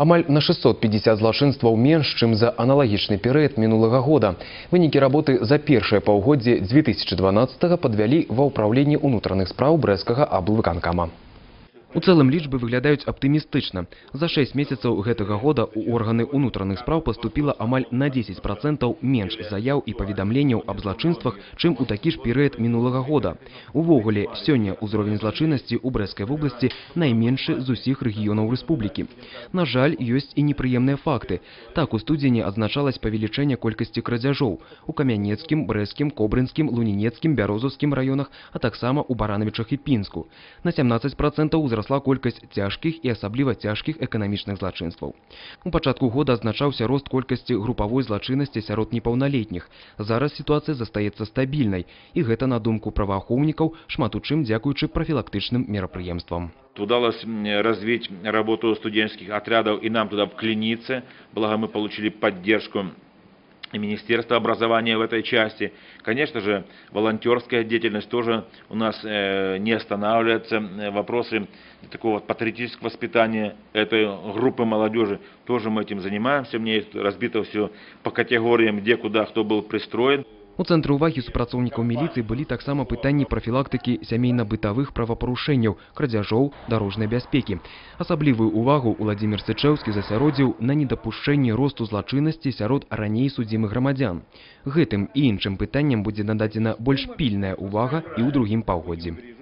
Амаль на 650 злачынстваў менш, чым за аналагічны перыяд мінулага года. Вынікі работы за першае паўгоддзе 2012 падвялі ва ўпраўленні ўнутраных спраў Брэсцкага аблвыканкама. У цэлым лічбы выглядаюць аптымістычна. За 6 месяцаў гэтага года ў органы ўнутраных спраў паступіла амаль на 10% менш заяў і паведамленняў аб злачынствах, чым у такі ж перыяд мінулага года. Увогуле, сёння ўзровень злачыннасці ў Брэсцкай вобласці найменшы з усіх рэгіёнаў рэспублікі. На жаль, ёсць і непрыемныя факты. Так, у студзені адзначалась павелічэнне колькасці крадзяжоў у Камянецкім, Брэсцкім, Кобрынскім, Лунінецкім, Бярозаўскім раёнах, а таксама ў Баранавічах і Пінску. На 17% узрасла колькасць цяжкіх і асабліва цяжкіх эканамічных злачынстваў. У пачатку года адзначаўся рост колькасці групавой злачыннасці сярод непаўналетніх. Зараз сітуацыя застаецца стабільнай, і гэта, на думку праваахоўнікаў, шмат у чым дзякуючы прафілактычным мерапрыемствам. Удалось развить работу студенческих отрядов и нам туда вклиниться, благо мы получили поддержку Министерства образования в этой части. Конечно же, волонтерская деятельность тоже у нас не останавливается. Вопросы такого патриотического воспитания этой группы молодежи, тоже мы этим занимаемся. Мне разбито все по категориям, где, куда, кто был пристроен. У цэнтры ўвагі супрацоўнікаў міліцыі былі таксама пытанні прафілактыкі сямейна-бытавых правапарушэнняў, крадзяжоў, дарожнай бяспекі. Асаблівую ўвагу Уладзімір Сычэўскі засяродзіў на недапушчэнні росту злачыннасці сярод раней судзімых грамадзян. Гэтым і іншым пытанням будзе нададзена больш пільная ўвага і ў другім паўгоддзі.